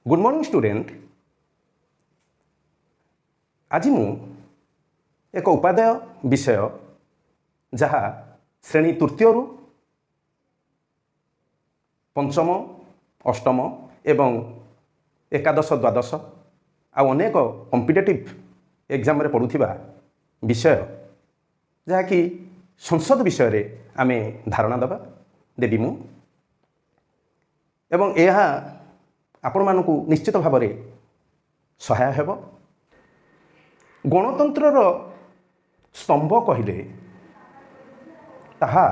Good morning student. ଆଜି ମୁଁ ଏକ ଉପାଦେୟ ବିଷୟ, ଯାହା ଶ୍ରେଣୀ ତୃତୀୟରୁ ପଞ୍ଚମ, ଅଷ୍ଟମ ଏବଂ ଏକାଦଶ, ଦ୍ୱାଦଶ ଆଉ ଅନେକ କମ୍ପିଟେଟିଭ୍ ଏକ୍ଜାମ୍ରେ ପଡ଼ୁଥିବା ବିଷୟ, ଯାହାକି ସଂସଦ ବିଷୟରେ ଆମେ ଧାରଣା ଦେବି ମୁଁ ଏବଂ ଏହା ଆପଣମାନଙ୍କୁ ନିଶ୍ଚିତ ଭାବରେ ସହାୟ ହେବ। ଗଣତନ୍ତ୍ରର ସ୍ତମ୍ଭ କହିଲେ ତାହା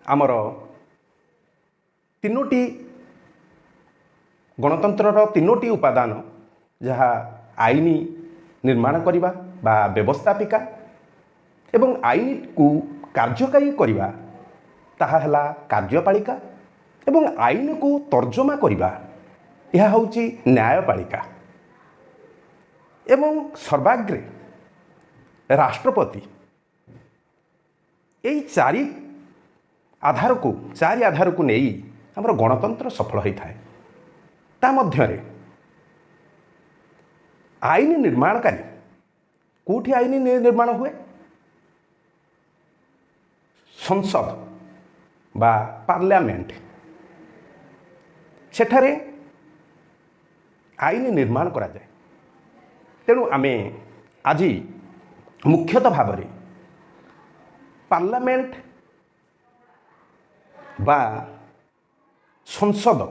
ଆମର ତିନୋଟି, ଗଣତନ୍ତ୍ରର ତିନୋଟି ଉପାଦାନ, ଯାହା ଆଇନ ନିର୍ମାଣ କରିବା ବା ବ୍ୟବସ୍ଥାପିକା ଏବଂ ଆଇନକୁ କାର୍ଯ୍ୟକାରୀ କରିବା, ତାହା ହେଲା କାର୍ଯ୍ୟପାଳିକା ଏବଂ ଆଇନକୁ ତର୍ଜମା କରିବା, ଏହା ହେଉଛି ନ୍ୟାୟପାଳିକା ଏବଂ ସର୍ବାଗ୍ରେ ରାଷ୍ଟ୍ରପତି। ଏଇ ଚାରି ଆଧାରକୁ ନେଇ ଆମର ଗଣତନ୍ତ୍ର ସଫଳ ହୋଇଥାଏ। ତା ମଧ୍ୟରେ ଆଇନ ନିର୍ମାଣକାରୀ, କେଉଁଠି ଆଇନ ନିର୍ମାଣ ହୁଏ? ସଂସଦ ବା ପାର୍ଲାମେଣ୍ଟ, ସେଠାରେ ଆଇନ ନିର୍ମାଣ କରାଯାଏ। ତେଣୁ ଆମେ ଆଜି ମୁଖ୍ୟତଃ ଭାବରେ ପାର୍ଲାମେଣ୍ଟ ବା ସଂସଦ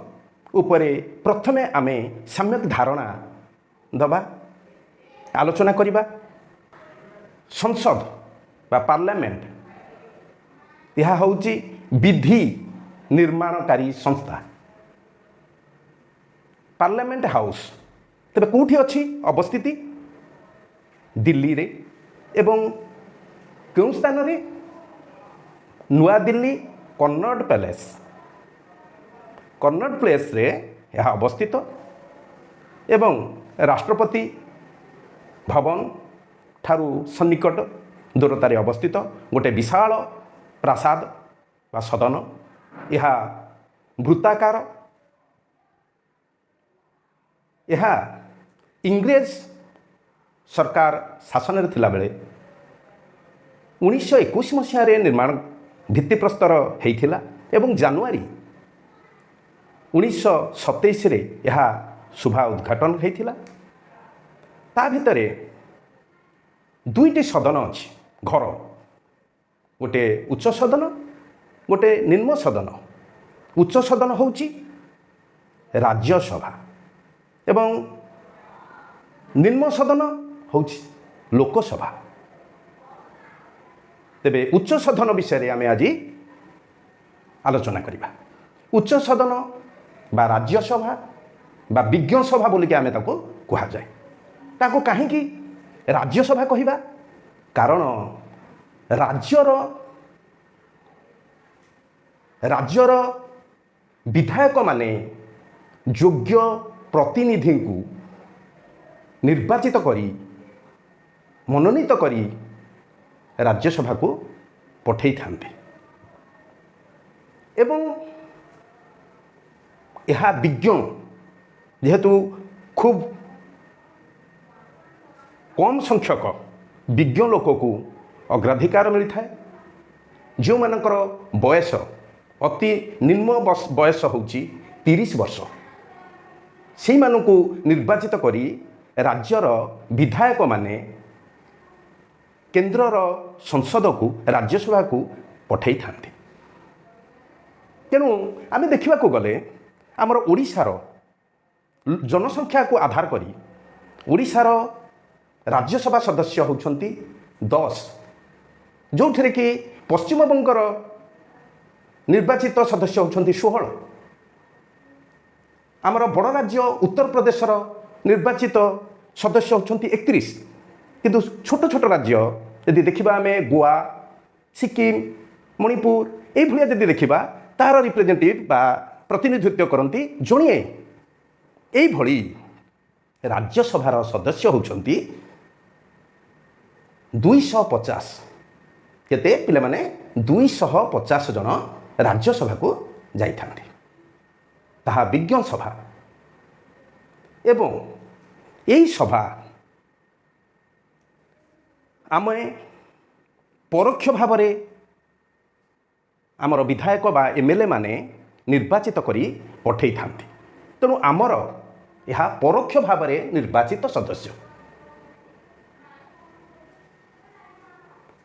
ଉପରେ ପ୍ରଥମେ ଆମେ ସମ୍ୟକ ଧାରଣା ଦେବା, ଆଲୋଚନା କରିବା। ସଂସଦ ବା ପାର୍ଲାମେଣ୍ଟ, ଏହା ହେଉଛି ବିଧି ନିର୍ମାଣକାରୀ ସଂସ୍ଥା। ପାର୍ଲାମେଣ୍ଟ ହାଉସ୍ ତେବେ କେଉଁଠି ଅଛି ଅବସ୍ଥିତି? ଦିଲ୍ଲୀରେ। ଏବଂ କେଉଁ ସ୍ଥାନରେ? ନୂଆଦିଲ୍ଲୀ, କନ୍ନଟ ପ୍ୟାଲେସ୍। କନ୍ନଟ ପ୍ଲେସ୍ରେ ଏହା ଅବସ୍ଥିତ ଏବଂ ରାଷ୍ଟ୍ରପତି ଭବନ ଠାରୁ ସନ୍ନିକଟ ଦୂରତାରେ ଅବସ୍ଥିତ ଗୋଟେ ବିଶାଳ ପ୍ରାସାଦ ବା ସଦନ। ଏହା ବୃତ୍ତାକାର। ଏହା ଇଂରେଜ ସରକାର ଶାସନରେ ଥିଲାବେଳେ 1921 ମସିହାରେ ନିର୍ମାଣ ଭିତ୍ତିପ୍ରସ୍ତର ହେଇଥିଲା ଏବଂ ଜାନୁଆରୀ 1927ରେ ଏହା ଶୁଭ ଉଦ୍ଘାଟନ ହେଇଥିଲା। ତା ଭିତରେ ଦୁଇଟି ସଦନ ଅଛି, ଘର, ଗୋଟେ ଉଚ୍ଚ ସଦନ, ଗୋଟେ ନିମ୍ନ ସଦନ। ଉଚ୍ଚ ସଦନ ହେଉଛି ରାଜ୍ୟସଭା ଏବଂ ନିମ୍ନ ସଦନ ହେଉଛି ଲୋକସଭା। ତେବେ ଉଚ୍ଚ ସଦନ ବିଷୟରେ ଆମେ ଆଜି ଆଲୋଚନା କରିବା। ଉଚ୍ଚ ସଦନ ବା ରାଜ୍ୟସଭା ବା ବିଜ୍ଞ ସଭା ବୋଲିକି ଆମେ ତାକୁ କୁହାଯାଏ। ତାକୁ କାହିଁକି ରାଜ୍ୟସଭା କହିବା? କାରଣ ରାଜ୍ୟର ବିଧାୟକମାନେ ଯୋଗ୍ୟ ପ୍ରତିନିଧିଙ୍କୁ ନିର୍ବାଚିତ କରି, ମନୋନୀତ କରି ରାଜ୍ୟସଭାକୁ ପଠାଇଥାନ୍ତି ଏବଂ ଏହା ବିଜ୍ଞ, ଯେହେତୁ ଖୁବ୍ କମ୍ ସଂଖ୍ୟକ ବିଜ୍ଞ ଲୋକକୁ ଅଗ୍ରାଧିକାର ମିଳିଥାଏ, ଯେଉଁମାନଙ୍କର ବୟସ ଅତି ନିମ୍ନ ବୟସ ହେଉଛି 30 ବର୍ଷ, ସେଇମାନଙ୍କୁ ନିର୍ବାଚିତ କରି ରାଜ୍ୟର ବିଧାୟକମାନେ କେନ୍ଦ୍ରର ସଂସଦକୁ, ରାଜ୍ୟସଭାକୁ ପଠାଇଥାନ୍ତି। ତେଣୁ ଆମେ ଦେଖିବାକୁ ଗଲେ ଆମର ଓଡ଼ିଶାର ଜନସଂଖ୍ୟାକୁ ଆଧାର କରି ଓଡ଼ିଶାର ରାଜ୍ୟସଭା ସଦସ୍ୟ ହେଉଛନ୍ତି 10, ଯେଉଁଥିରେ କି ପଶ୍ଚିମବଙ୍ଗର ନିର୍ବାଚିତ ସଦସ୍ୟ ହେଉଛନ୍ତି 16, ଆମର ବଡ଼ ରାଜ୍ୟ ଉତ୍ତରପ୍ରଦେଶର ନିର୍ବାଚିତ ସଦସ୍ୟ ହେଉଛନ୍ତି 31। କିନ୍ତୁ ଛୋଟ ଛୋଟ ରାଜ୍ୟ ଯଦି ଦେଖିବା ଆମେ, ଗୋଆ, ସିକିମ, ମଣିପୁର, ଏଇଭଳିଆ ଯଦି ଦେଖିବା, ତାହାର ରିପ୍ରେଜେଣ୍ଟେଟିଭ୍ ବା ପ୍ରତିନିଧିତ୍ୱ କରନ୍ତି ଜଣିଏ। ଏଇଭଳି ରାଜ୍ୟସଭାର ସଦସ୍ୟ ହେଉଛନ୍ତି 250। କେତେ ପିଲାମାନେ? 250 ଜଣ ରାଜ୍ୟସଭାକୁ ଯାଇଥାନ୍ତି। ତାହା ବିଜ୍ଞ ସଭା। ଏବଂ ଏହି ସଭା ଆମେ ପରୋକ୍ଷ ଭାବରେ ଆମର ବିଧାୟକ ବା ଏମ୍ଏଲ୍ଏ ମାନେ ନିର୍ବାଚିତ କରି ପଠାଇଥାନ୍ତି। ତେଣୁ ଆମର ଏହା ପରୋକ୍ଷ ଭାବରେ ନିର୍ବାଚିତ ସଦସ୍ୟ।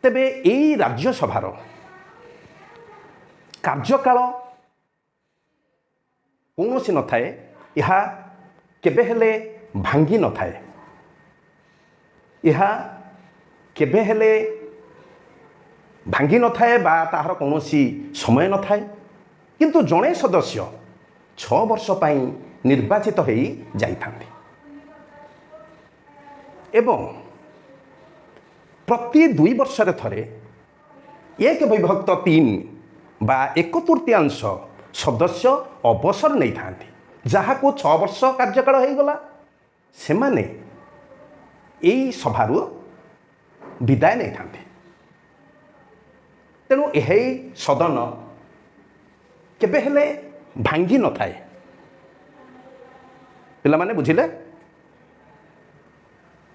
ତେବେ ଏଇ ରାଜ୍ୟସଭାର କାର୍ଯ୍ୟକାଳ କୌଣସି ନଥାଏ, ଏହା କେବେ ହେଲେ ଭାଙ୍ଗି ନଥାଏ। ଏହା କେବେ ହେଲେ ଭାଙ୍ଗି ନଥାଏ ବା ତାହାର କୌଣସି ସମୟ ନଥାଏ। କିନ୍ତୁ ଜଣେ ସଦସ୍ୟ 6 ବର୍ଷ ପାଇଁ ନିର୍ବାଚିତ ହେଇ ଯାଇଥାନ୍ତି ଏବଂ ପ୍ରତି 2 ବର୍ଷରେ ଥରେ 1/3 ବା 1/3 ସଦସ୍ୟ ଅବସର ନେଇଥାନ୍ତି। ଯାହାକୁ 6 ବର୍ଷ କାର୍ଯ୍ୟକାଳ ହୋଇଗଲା, ସେମାନେ ଏଇ ସଭାରୁ ବିଦାୟ ନେଇଥାନ୍ତି। ତେଣୁ ଏହି ସଦନ କେବେ ହେଲେ ଭାଙ୍ଗି ନଥାଏ। ପିଲାମାନେ ବୁଝିଲେ?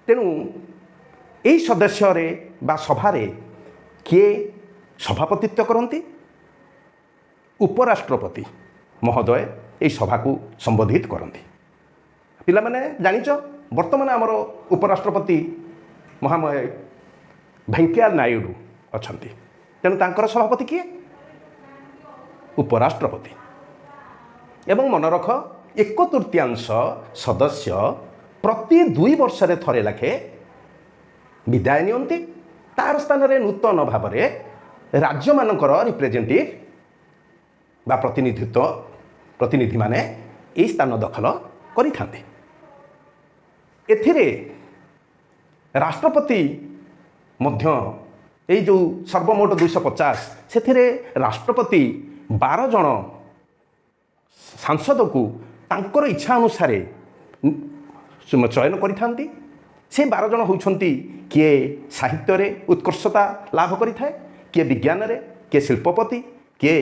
ତେଣୁ ଏହି ସଦସ୍ୟରେ ବା ସଭାରେ କିଏ ସଭାପତିତ୍ୱ କରନ୍ତି? ଉପରାଷ୍ଟ୍ରପତି ମହୋଦୟ ଏହି ସଭାକୁ ସମ୍ବୋଧିତ କରନ୍ତି। ପିଲାମାନେ ଜାଣିଛ, ବର୍ତ୍ତମାନ ଆମର ଉପରାଷ୍ଟ୍ରପତି ମହାମୟ ଭେଙ୍କୟା ନାଇଡୁ ଅଛନ୍ତି। ତେଣୁ ତାଙ୍କର ସଭାପତି କିଏ? ଉପରାଷ୍ଟ୍ରପତି। ଏବଂ ମନେ ରଖ, 1/3 ସଦସ୍ୟ ପ୍ରତି 2 ବର୍ଷରେ ଥରେ ଲେଖେ ବିଦାୟ ନିଅନ୍ତି। ତାର ସ୍ଥାନରେ ନୂତନ ଭାବରେ ରାଜ୍ୟମାନଙ୍କର ରିପ୍ରେଜେଣ୍ଟେଟିଭ୍ ବା ପ୍ରତିନିଧିମାନେ ଏହି ସ୍ଥାନ ଦଖଲ କରିଥାନ୍ତି। ଏଥିରେ ରାଷ୍ଟ୍ରପତି ମଧ୍ୟ ଏଇ ଯେଉଁ ସର୍ବମୋଟ 250, ସେଥିରେ ରାଷ୍ଟ୍ରପତି 12 ଜଣ ସାଂସଦକୁ ତାଙ୍କର ଇଚ୍ଛା ଅନୁସାରେ ଚୟନ କରିଥାନ୍ତି। ସେ 12 ଜଣ ହେଉଛନ୍ତି କିଏ ସାହିତ୍ୟରେ ଉତ୍କର୍ଷତା ଲାଭ କରିଥାଏ, କିଏ ବିଜ୍ଞାନରେ, କିଏ ଶିଳ୍ପପତି, କିଏ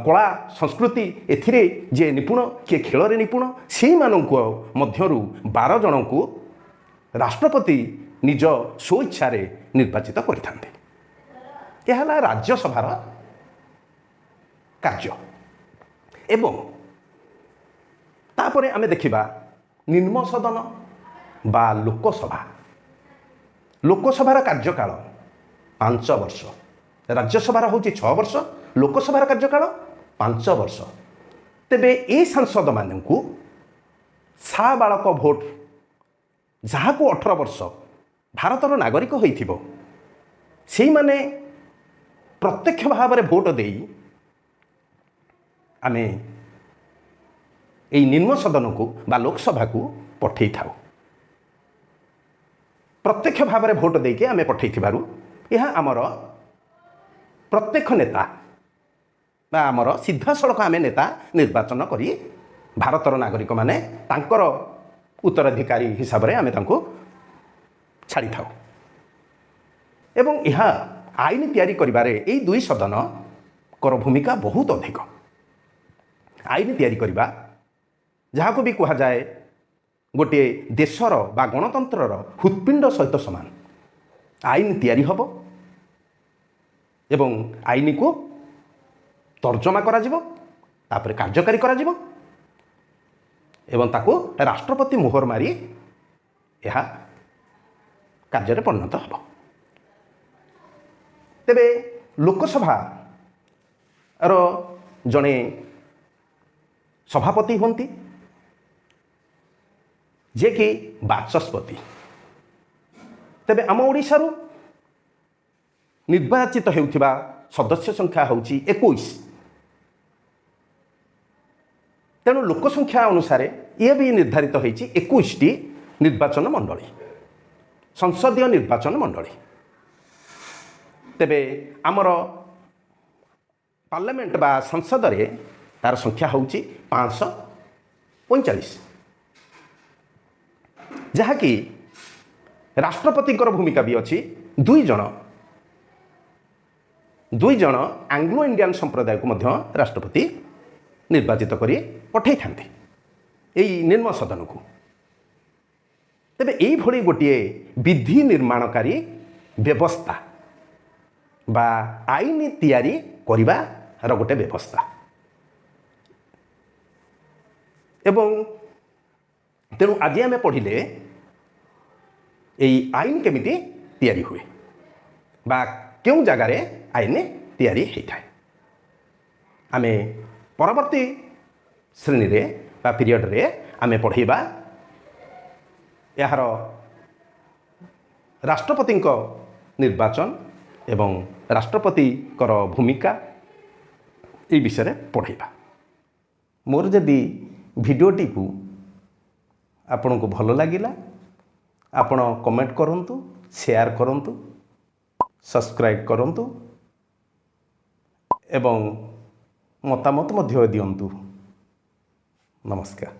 କଳା ସଂସ୍କୃତି ଏଥିରେ ଯିଏ ନିପୁଣ, କିଏ ଖେଳରେ ନିପୁଣ। ସେଇମାନଙ୍କ ମଧ୍ୟରୁ 12 ଜଣଙ୍କୁ ରାଷ୍ଟ୍ରପତି ନିଜ ସ୍ୱଇଚ୍ଛାରେ ନିର୍ବାଚିତ କରିଥାନ୍ତି। ଏହା ହେଲା ରାଜ୍ୟସଭାର କାର୍ଯ୍ୟ। ଏବଂ ତାପରେ ଆମେ ଦେଖିବା ନିମ୍ନ ସଦନ ବା ଲୋକସଭା। ଲୋକସଭାର କାର୍ଯ୍ୟକାଳ 5 ବର୍ଷ। ରାଜ୍ୟସଭାର ହେଉଛି 6 ବର୍ଷ, ଲୋକସଭାର କାର୍ଯ୍ୟକାଳ 5 ବର୍ଷ। ତେବେ ଏହି ସାଂସଦମାନଙ୍କୁ ସାବାଳକ ଭୋଟ, ଯାହାକୁ 18 ବର୍ଷ ଭାରତର ନାଗରିକ ହୋଇଥିବ, ସେଇମାନେ ପ୍ରତ୍ୟକ୍ଷ ଭାବରେ ଭୋଟ ଦେଇ ଆମେ ଏଇ ନିମ୍ନ ସଦନକୁ ବା ଲୋକସଭାକୁ ପଠାଇଥାଉ। ପ୍ରତ୍ୟକ୍ଷ ଭାବରେ ଭୋଟ ଦେଇକି ଆମେ ପଠାଇଥିବାରୁ ଏହା ଆମର ପ୍ରତ୍ୟକ୍ଷ ନେତା ବା ଆମର ସିଧାସଳଖ ଆମେ ନେତା ନିର୍ବାଚନ କରି ଭାରତର ନାଗରିକମାନେ ତାଙ୍କର ଉତ୍ତରାଧିକାରୀ ହିସାବରେ ଆମେ ତାଙ୍କୁ ଛାଡ଼ିଥାଉ। ଏବଂ ଏହା ଆଇନ ତିଆରି କରିବାରେ ଏଇ ଦୁଇ ସଦନଙ୍କର ଭୂମିକା ବହୁତ ଅଧିକ। ଆଇନ ତିଆରି କରିବା, ଯାହାକୁ ବି କୁହାଯାଏ ଗୋଟିଏ ଦେଶର ବା ଗଣତନ୍ତ୍ରର ହୃତ୍ପିଣ୍ଡ ସହିତ ସମାନ। ଆଇନ ତିଆରି ହେବ ଏବଂ ଆଇନକୁ ତର୍ଜମା କରାଯିବ, ତାପରେ କାର୍ଯ୍ୟକାରୀ କରାଯିବ ଏବଂ ତାକୁ ରାଷ୍ଟ୍ରପତି ମୋହର ମାରି ଏହା କାର୍ଯ୍ୟରେ ପରିଣତ ହେବ। ତେବେ ଲୋକସଭାର ଜଣେ ସଭାପତି ହୁଅନ୍ତି, ଯିଏକି ବାଚସ୍ପତି। ତେବେ ଆମ ଓଡ଼ିଶାରୁ ନିର୍ବାଚିତ ହେଉଥିବା ସଦସ୍ୟ ସଂଖ୍ୟା ହେଉଛି 21। ତେଣୁ ଲୋକ ସଂଖ୍ୟା ଅନୁସାରେ ଇଏ ବି ନିର୍ଦ୍ଧାରିତ ହୋଇଛି 21ଟି ନିର୍ବାଚନ ମଣ୍ଡଳୀ, ସଂସଦୀୟ ନିର୍ବାଚନ ମଣ୍ଡଳୀ। ତେବେ ଆମର ପାର୍ଲାମେଣ୍ଟ ବା ସଂସଦରେ ତାର ସଂଖ୍ୟା ହେଉଛି 545, ଯାହାକି ରାଷ୍ଟ୍ରପତିଙ୍କର ଭୂମିକା ବି ଅଛି। ଦୁଇ ଜଣ ଆଙ୍ଗ୍ଲୋ ଇଣ୍ଡିଆନ୍ ସମ୍ପ୍ରଦାୟକୁ ମଧ୍ୟ ରାଷ୍ଟ୍ରପତି ନିର୍ବାଚିତ କରି ପଠାଇଥାନ୍ତି ଏଇ ନିମ୍ନ ସଦନକୁ। ତେବେ ଏଇଭଳି ଗୋଟିଏ ବିଧି ନିର୍ମାଣକାରୀ ବ୍ୟବସ୍ଥା ବା ଆଇନ ତିଆରି କରିବାର ଗୋଟେ ବ୍ୟବସ୍ଥା। ଏବଂ ତେଣୁ ଆଜି ଆମେ ପଢ଼ିଲେ ଏଇ ଆଇନ କେମିତି ତିଆରି ହୁଏ ବା କେଉଁ ଜାଗାରେ ଆଇନ ତିଆରି ହୋଇଥାଏ। ଆମେ ପରବର୍ତ୍ତୀ ଶ୍ରେଣୀରେ ବା ପିରିୟଡ଼ରେ ଆମେ ପଢ଼େଇବା ଏହାର ରାଷ୍ଟ୍ରପତିଙ୍କ ନିର୍ବାଚନ ଏବଂ ରାଷ୍ଟ୍ରପତିଙ୍କର ଭୂମିକା, ଏଇ ବିଷୟରେ ପଢ଼େଇବା। ମୋର ଯଦି ଭିଡ଼ିଓଟିକୁ ଆପଣଙ୍କୁ ଭଲ ଲାଗିଲା, ଆପଣ କମେଣ୍ଟ କରନ୍ତୁ, ସେୟାର କରନ୍ତୁ, ସବସ୍କ୍ରାଇବ୍ କରନ୍ତୁ ଏବଂ ମତାମତ ମଧ୍ୟ ଦିଅନ୍ତୁ। ନମସ୍କାର।